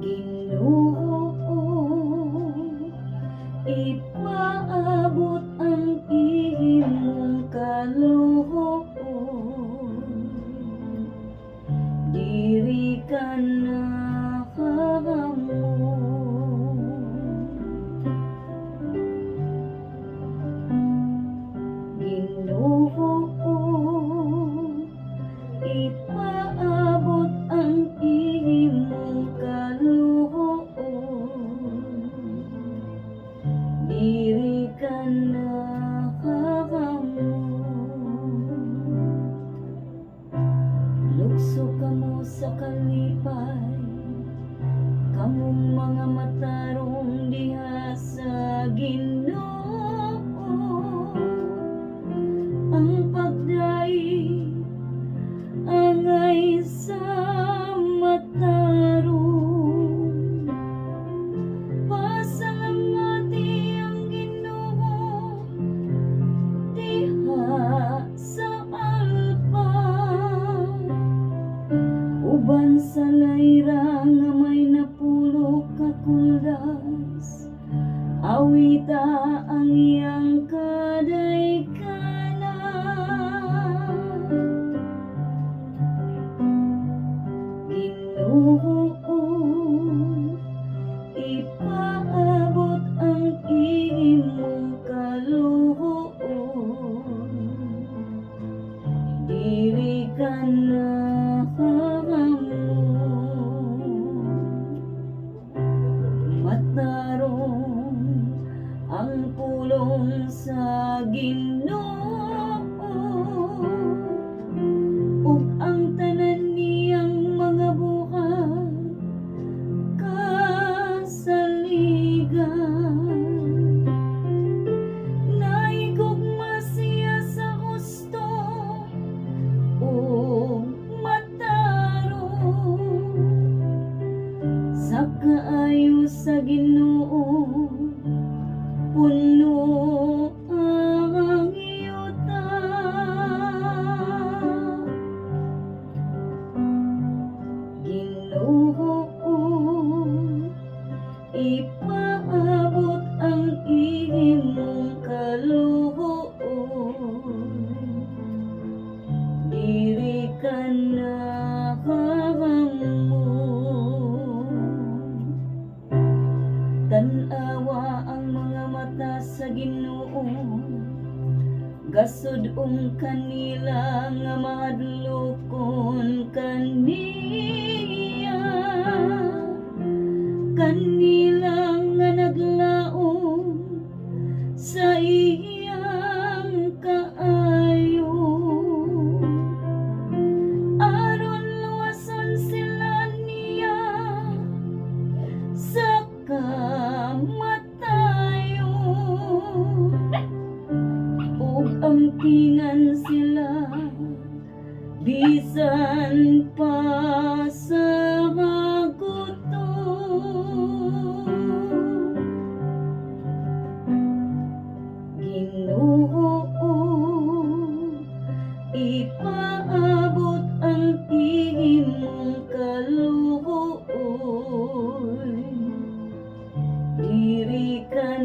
Ginoo, ipaabot ang imong kaluoy, diri ka nakamo. Ginoo, ipaabot ang imong kaluoy, diri ka nakamo. Lukso kamo sa kalipay, kamong mga matarong diha sa Ginoo. Ang pagdaig angay sa matarong. Pasalamati ang Ginoo diha sa alpa, uban sa layra nga may napulo ka kuldas, awita ang iyang kadaykanan. Ginoo, ipaabot ang imong kaluoy, diri ka nakamo. Matarong ang pulong sa Ginoo, ug ang tanan niyang mga buhat kasaligan. Naigugma siya sa husto ug matarong. Sa kaayo sa Ginoo puno ang yuta. Ginoo, ipaabot ang imong kaluoy, diri ka nakamo. Tan-awa ang mga mata sa Ginoo, gasud-ong kanila nga mahadlokon kaniya, kanila nga naglaom sa iyang kaayo, aron luwason sila niya sa kamatayon ug ampingan sila bisan pa sa gutom. Ginoo, ipaabot ang imong kaluoy, diri ka.